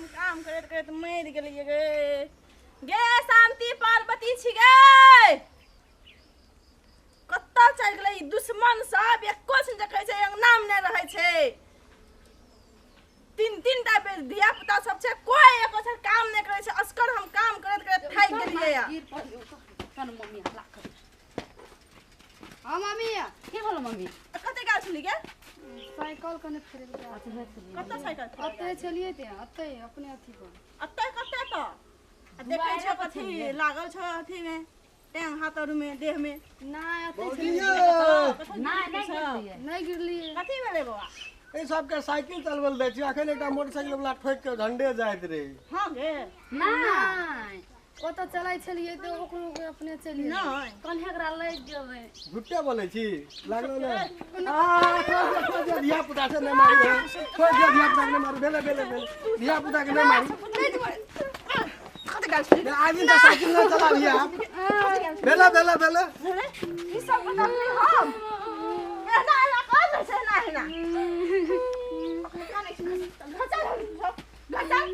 हम काम करैत करैत मरि गेलियै गे। गे शांति पार्वती छी गे, कतऽ चलि गेलै ई दुश्मन सब? एको छिन देखै छै अंगनामे नहि रहै छै। तीन तीन टा धिया पुता सब छै, कोई एको छिन काम नहि करै छै। असगर हम काम करैत करैत थाकि गेलियै। गिर पड़लियौ तऽ मम्मी हल्ला करै। हाँ मम्मी, की भेलो मम्मी? कते गेल छली गे? साइकिल कने खरीद के। कतऽ साइकिल? ओतै छलियै ते, ओतै अपने अथी पर। अतै कते तऽ आ देखै छौ कथी लागल छौ अथी मे, टांग हाथ आर में, देह में? नहि, ओतै। भौजी यौ। नहि, नहि गिरलियै। कथी भेलै बौआ? एहि सबके साइकिल चलबै लए दै छी, अखन एकटा मोटरसाइकिल वाला ठोकि के झंडे जाइत रहे। हाँ गे। नहि, ओतऽ चलै छलियै तऽ ओकरो अपने चलि। नहि, कन्हे एकरा लागि गेलै। झुट्टे बोलै छी, लागलो ने। आ छोड़ दे, छोड़ दे, धिया पुता से नहि मारू, छोड़ दे, धिया पुता के नहि मारू। भेले भेले भेले, धिया पुता के नहि मारू। कते गेल छली? आदमी तऽ साइकिल नहि चलाबियै आब। भेले भेले भेले। ई सब बतबली हम एना एना कर दै छै, एना एना घचल घचल।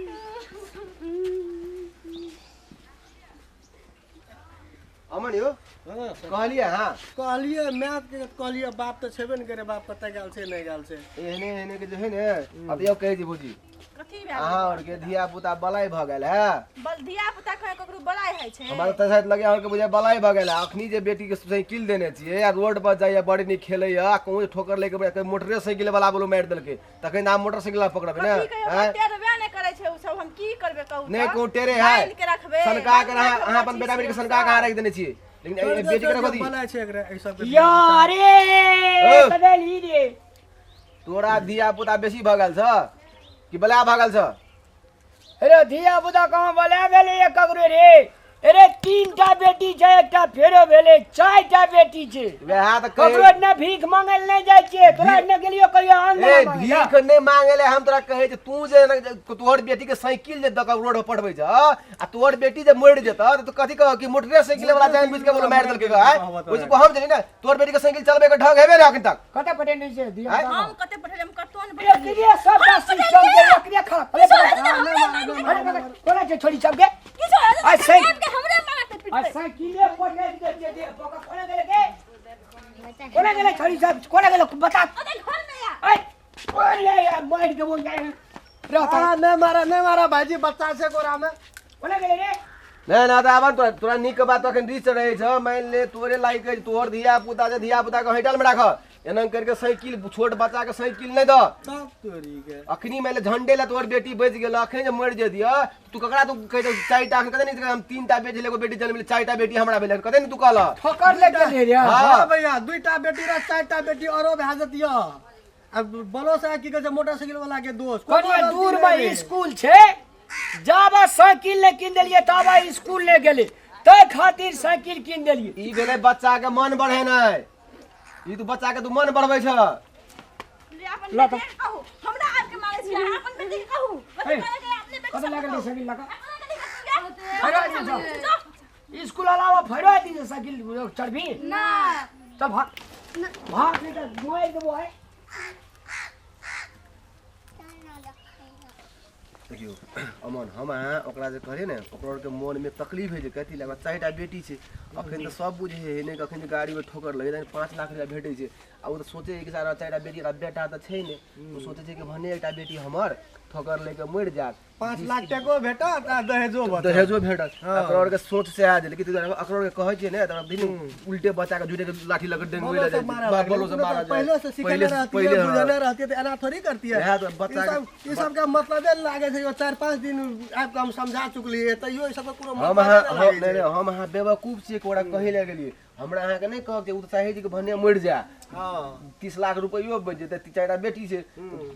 अमन यौ, कहलियै अहाँ? कहलियै मैथ के, कहलियै बाप तऽ छेबे ने करे, बाप कतऽ गेल छै, नहि गेल छै। एहने एहने के जे है ने, अब यौ कहै छी भौजी। कथी भेल? अहाँ और के धिया पुता बलाय भऽ गेल है। बल धिया पुता कहे ककरो बड़ाई होइ छै? हमरा तऽ शायद लगे अहाँके बुझाय बलाय भऽ गेल है। अखनी जे बेटी के साइकिल देने छियै आ रोड पर जाइए, बड़ नीक खेलैए, आ कहूँ जे ठोकर लैके मोटरे साइकिल वाला बोलो मारि देलकै, तखन अहाँ मोटरसाइकिल पकड़बै ने? कथी कहियो? आँय? टेरबे नहि करै छै ओ सब, हम की करबै कहू? नहि तऽ? कहूँ टेरे है। बान्हि के रखबै, सनका के बान्हि अहाँ के अहाँ अपन बेटा बेटी के सनका के अहाँ राखि देने छियै, लेकिन एहि बेटी के रखो दी। बनाय छै एकरा एहि सबके। यारे। ओ। कदेली रे। तोरा धिया पुता बेसी भऽ गेल छ कि बला भऽ गेल छ? अरे धिया पुता कहाँ बला भेलै ये ककरो रे? अरे 3टा बेटी छै, एकटा फेरो भेलै, 4टा बेटी छै। वएह तऽ कहै। ककरो ने भीख मांगल नहि जाइ छियै। तोरा ने गेलियो कहियो आन? ए, भीख नहि मांगे ले हम तोरा कहै छी, तू जे तोहर बेटी के साइकिल जे दऽ कऽ रोड पर पठबै छ आ तोहर बेटी जे मरि जेतऽ तऽ तू कथी कह कि मोटरे साइकिल वाला जानि बुझि के बोलो मारि देलकै? आँय, ओहि से हम जानी ने तोहर बेटी के साइकिल चलबै के ढंग हेबे ने अखन तक। कतऽ पठेने छै धिया आँय? पुता? हम कते पठेलियै? हम कतौ नहि पठेलियै। एकरे सबटा सिस्टम के एकरे खा। अरे अरे कोना छै छोड़ी सबके? किछो आ साइकिल के हमरे मारते आ पिटते। साइकिले पठे दे दे दे पोका। कोना गेलै के? कोना गेलै छोड़ी सब? कोना गेलै बता। अरे घर में आ। ऐ अरे यार, मारि देबो यार, रहता। आ, नहि मारा, नहि मारा भाईजी, बच्चा छै कोरा में। कोना गेलै रे? नहि नहि, तऽ आब तोरा तोरा नीक बात अखन रिच रहै छ। मानि ले तोरे लायक अछि, तोहर धिया पुता छै, धिया पुता के होटल में राख, एना करके साइकिल छोट बच्चा के साइकिल नहि दऽ। तब तोरी के अखनी मानि ले झंडे लए तोहर बेटी बचि गेल, अखनी जे मरि जेतिय तू ककरा तू कहै छौ 4टा? अखन कते नीक, हम 3टा बेटी, एगो बेटी जन्म, 4टा बेटी हमरा भेलै, कते नीक तू कहलह। ठोकर लागि गेलै रे। हाँ। हाँ भैया, 2टा बेटी रह, 4टा बेटी औरो भए जतिय। आ बलो से की कहै छै मोटरसाइकिल वाला के दोस्त कोनो कनिए गलती दूर नहि में रहै। स्कूल छै, जाबा साइकिल नहि कीन देलियै ताबा स्कूल नहि गेलै, ताहि खातिर साइकिल कीन देलियै। ई भेलै बच्चा के मन बढ़ेनाइ। ई तू बच्चा के तू मन बढ़बै छ। ले अपन ला बेटी के कहू, हमरा आबि के मारै छी। अहाँ अपन बेटी के कहू कथी ए, करे के? अपने बेटी कतऽ से लागल कहू। रे साइकिल लगा? अपना फैरा बेटी दी। जाओ। स्कूल अलावा फैरा दी साइकिल चढ़बी? ना। चल भाग भाग, नहीं तो मार देबो है। देखियौ अमन, हम अहाँ ओकरा जे कहलियै ने, ओकरो आरके मोनमे तकलीफ होइ छै। कथी लए? 4टा बेटी छै, अखन तऽ सब बुझै है नहि, अखन जे गाड़ीमे ठोकर लगै छै 5 लाख रुपया भेटै छै। आ ओ तऽ सोचै है कि सारा 4टा बेटी, एकटा बेटा तऽ छै नहि। ओ सोचै छै कि भने एकटा बेटी हमर ठोकर लए कऽ मरि जायत, 5 लाख टको भेटत आ दहेजो बचत। दहेजो भेटत। अकरो आरके सोच से आयल, लेकिन अकरो आरके कहै छियै ने तऽ दिन उल्टे बच्चा के झूठे के लाठी लऽ के डेंगबै बलो लए से जाइ मारा छै, लागलै। बलो से मारा जाइ। पहिले से सिखेने पहिले रहतियै, पहिले बुझेने रहतियै तऽ एना थोड़ी करतियै। इएह तऽ बच्चा ई सब ई सबके मतलबे नहि लागै छै। 4-5 दिन आबि कऽ हम समझा चुकलियै, तैयो ई सबके कोनो हम मतलबे अहाँ नहि हम लागै नहि छै। नहि, हम अहाँ बेवकूफ छियै कि ओकरा कहै लए गेलियै? हमरा अहाँके नहि कहब जे ओ तऽ चाहै छै कि भने मरि जाय, हँ, 30 लाख रुपैयो बचि जेतै। 4टा बेटी छै,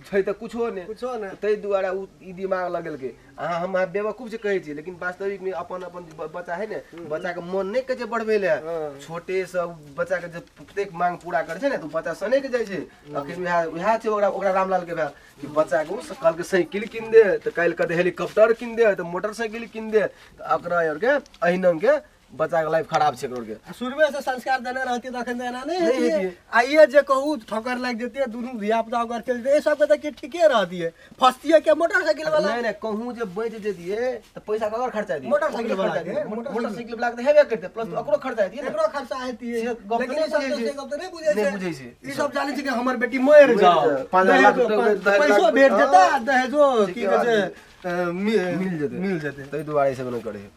छै तऽ कुछो नहि। कुछो नहि। ताहि दुआरे ओ ई दिमाग लगेलकै। अहाँ हम अहाँ बेवकूफ जे कहै छियै, लेकिन वास्तविकमे अपन अपन जे बच्चा है ने, बच्चाके मन नहि कहै छै बढ़बै लए। छोटेसँ उ बच्चाके जे प्रत्येक मांग पूरा करै छै ने, तऽ उ बच्चा सनकि जाइ छै। अखन उएह उएह छै ओकरा ओकरा रामलालके भेल कि बच्चाके ओ कहलकै साइकिल कीन दे, तऽ काल्हि कहतै हेलीकॉप्टर कीन दे, तऽ मोटरसाइकिल कीन दे, तऽ ओकरा आरके एहिनंके बच्चा के लाइफ खराब छै एकरो के। आ शुरुए से संस्कार देने रहती तऽ अखन तऽ एना नहि नहि हेतियै। हेतियै। आ इहे जे कहू ठोकर लागि जेतियै दुनू धिया पुता ओकर चलि जेतै, एहि सबके तऽ कि ठीके रहतियै, फसतियै के मोटरसाइकिल वाला। नहि नहि, कहूँ जे बचि जैतियै तऽ पैसा ककर खर्चा हेतियै? मोटरसाइकिल वाला खर्चा के, हेतियै। मोटरसाइकिल। मोटरसाइकिल वाला के तऽ हेबे करतै, प्लस ओकरो खर्चा हेतियै ने। एकरो खर्चा हेतियै। से गप तऽ लेकिन नहि ई सब बुझै तऽ छै। से गप तऽ नहि बुझै नहि छै। बुझै छै। ई सब जानै छै कि हमर बेटी मरि मरि जाओ, जाओ। 5 लाख दहेजो, दहेज लाख पैसो भेट जेतै आ दहेजो ठीके की कहै छै, बात मिल जेतै। मिल जेतै। ताहि दुआरे ई सब नहि करै है।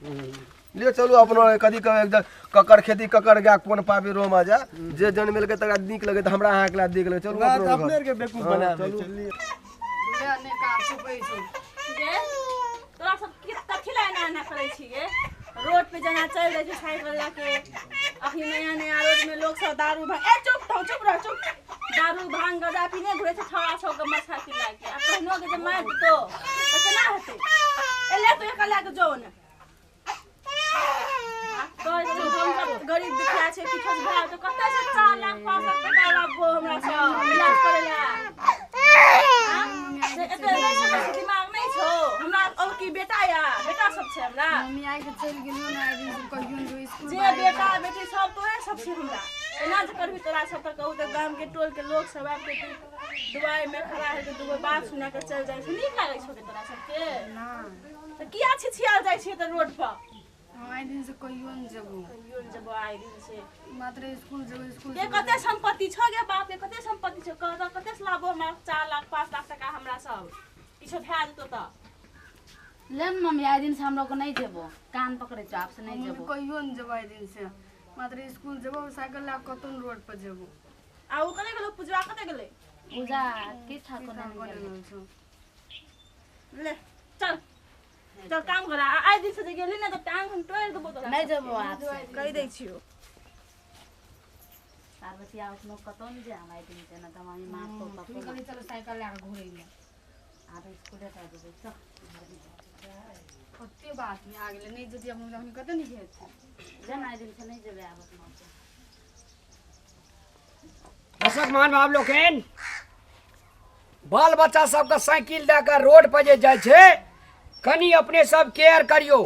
ले चलू अपनो कथी कहबै, एकदम ककर खेती ककर गाय कोन पाबी रोम आ जा, जे जनमेलकै तकरा नीक लगै तऽ हमरा अहाँके लए नीक लगै। चलू बात अपनो अपने घर। के बेवकूफ हाँ, बना चलू। चलिए। ले नहि काज छुपै छौ। गे तोरा सब के कथी लए एना एना करै छी गे? रोड पे जेना चलि जाइ छै साइकिल लए के, अखनी नया नया रोड में लोग सब दारू भांग, ए चुप रहो, चुप रहो, चुप, दारू भांग गजा पीने घुरै छै छौड़ा सब के मोटरसाइकिल लए के, आ कहनो के जे मारि देतौ तऽ केना हेतै? ए ले तू एकरा लए के जो ने। कहै छै हम सब गरीब दुखिया छै, किछो भए तऽ कतऽ से 4 लाख 5 लाख टका लाबो हमरा सब इलाज करै लए? से एते नहि सकै छै, दिमाग नहि छौ हमरा। और की बेटा या बेटा सब छै हमरा? मम्मी आइ के चलि गेलियौ ने, आइ दिन से कहियो ने जो स्कूल जे बेटा बेटी सब तोरे सब छै हमरा। एना जे करबी तोरा सब तऽ कहू तऽ गाम के टोल के लोग सब आबि के दुआरि में खड़ा होके दूगो बात सुना के चलि जाइ छै। नीक लागै छौ तोरा सबके? तऽ किया छिछियाल जाइ छियै तऽ रोड पर? हम आइ दिन से कहियो ने जेबो। कहियो ने जेबो आइ दिन से। मात्र स्कूल जेबो, स्कूल गे कते संपत्ति छौ गे बाप गे, कते संपत्ति छौ? कह तऽ कते से लाबो हमरा 4 लाख 5 लाख टका हमरा सब किछो भए जेतौ तऽ। ले ने मम्मी, आइ दिन से हमरो के नहीं जेबो, कान पकड़े छौ, आपसे नहीं मम्मी जेबो। कहियो ने जेबो आइ दिन से, मात्र स्कूल जेबो, साइकिल लए कऽ कतौ रोड पर जेबो। आ ओ कतऽ गेलै पूजवा, कतऽ गेलै? पूजा की था को नहीं कोने गेलै। गेल छौ। ले चल चल काम करा। आइ दिन से जे गेली ने तऽ टांग हम तोड़ि देबो तोरा। नहीं जेबो आपसे कहि दै छियौ। पार्वती अपनो कतौ नहीं जाम आइ दिन से, ना तऽ मम्मी मारतो तुम पप्पो। कहली चलो साइकिल लए कऽ घुरै लए। आब स्कूले टा जेबै, चल। कते बात में आ गेलै, नहि जतियै मम्मी अखनी कते नीक हेतै। ले ने आइ दिन से नहीं जेबै आब अपनो। दर्शक महानुभाव लोकनि, बाल बच्चा सबके साइकिल दए कऽ रोड पर जे जाइ छै, कनि अपने सब केयर करियौ।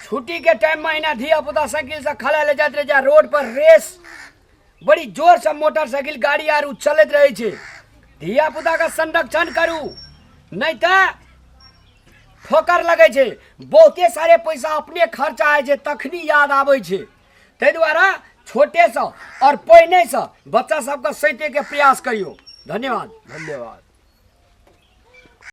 छुट्टी के टाइम में एना धिया पुता साइकिल से खेलाय लए जाइत रहै छै, रोड पर रेस बड़ी जोर से मोटरसाइकिल गाड़ी आर उ चलैत रहै छै। धिया पुता के संरक्षण करू, नहि तऽ ठोकर लगै छै। बहुते सारे पैसा अपने खर्चा होइ छै तखनी याद आबै छै। ताहि दुआरे छोटेसँ आओर पहिनेसँ बच्चा सबके सैतैके प्रयास करियौ। धन्यवाद। धन्यवाद।